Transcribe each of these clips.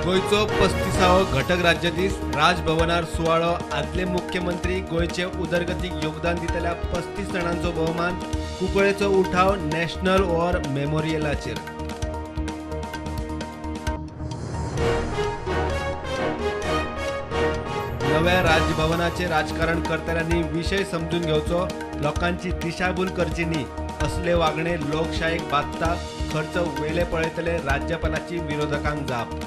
गोंयचो 35वो घटक राज्य दीस राजभवनार सुवाळो. आदले मुख्यमंत्री गोंयचे उदरगतीक योगदान दितल्या 35 जाणांचो भोवमान. कुंकळेचो उठाव नॅशनल वॉर मेमोरियलाचेर. नव्या राजभवनाचे राजकारण करतल्यांनी विशय समजून घेवचो, लोकांची दिशाभूल करची न्ही. असले वागणे लोकशायेक बादता. खर्च वेले पळयतले राज्यपालाची विरोधकांक जाप.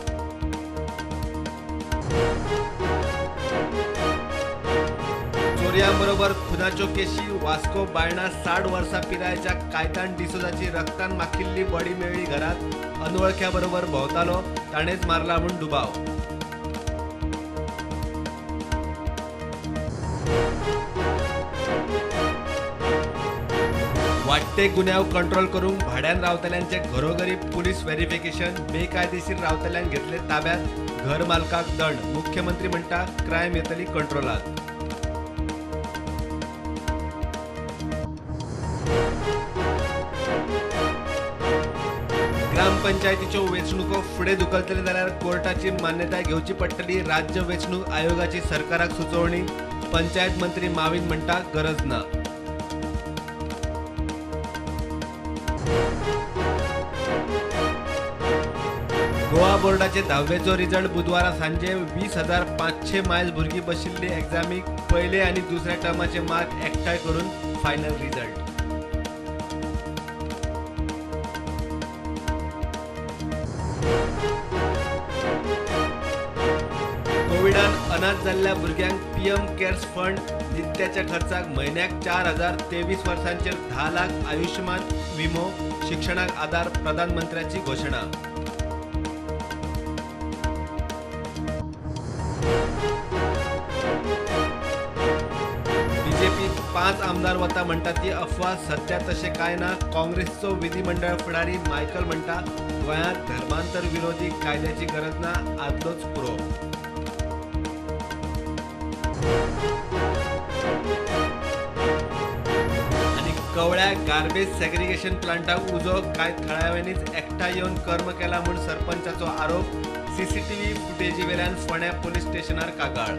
चोरयांबरोबर खुनाच्यो केशी. वास्को बायणा 60 वर्सां पिरायेच्या कायतान डिसोजाची रक्तान माखिल्ली बॉडी मेळ्ळी घरांत. अनवळख्या बरोबर भोंवतालो, ताणेंच मारला म्हूण दुबाव. वाडटे गुन्यांव कंट्रोल करूंक भाड्यान रावतल्यांचे घरोघरी पुलीस व्हेरिफिकेशन. बेकायदेशीर रावतल्यांक घेतले ताब्यात, घर मालकाक दंड. मुख्यमंत्री म्हणटा क्रायम येतली कंट्रोलात. ग्रामपंचायतीच्यो वेंचणुको फुडें धुकलतले जाल्यार कोर्टाची मान्यताय घेवची पडटली. राज्य वेंचणूक आयोगाची सरकाराक सुचोवणी. पंचायत मंत्री माविन म्हणटा गरज ना. गोवा बोर्डाचे 10वेचो रिजल्ट बुधवारा सांजे. 20,500 मायज भुरगीं बशिल्ली एग्जामीक. पयले आनी दुसऱ्या टर्माचे मार्क एकठांय करून फायनल रिजल्ट. कोविडान अनाथ जाल्ल्या भुरग्यांक पीएम केअर्स फंड. नित्याच्या खर्चाक म्हयन्याक 4,000. 23 वर्सांचेर 10 लाख. आयुष्यमान विमो. शिक्षणाक आदार. प्रधानमंत्र्याची घोशणा. बीजेपी 5 आमदार वता म्हणटा ती अफवा, सध्या तशें कांय ना. काँग्रेसचो विधिमंडळ फुडारी मायकल म्हणटा गोंयांत धर्मांतर विरोधी कायद्याची गरज ना, आदलोच पुरो. आनी कवळ्या गार्बेज सेग्रिगेशन प्लांटाक उजो. कांय थळाव्यांनीच एकठांय येवन कर्म केला म्हूण सरपंचाचो आरोप. सीसीटीव्ही फुटेजी वेल्यान फोंड्या पुलीस स्टेशनार कागाळ.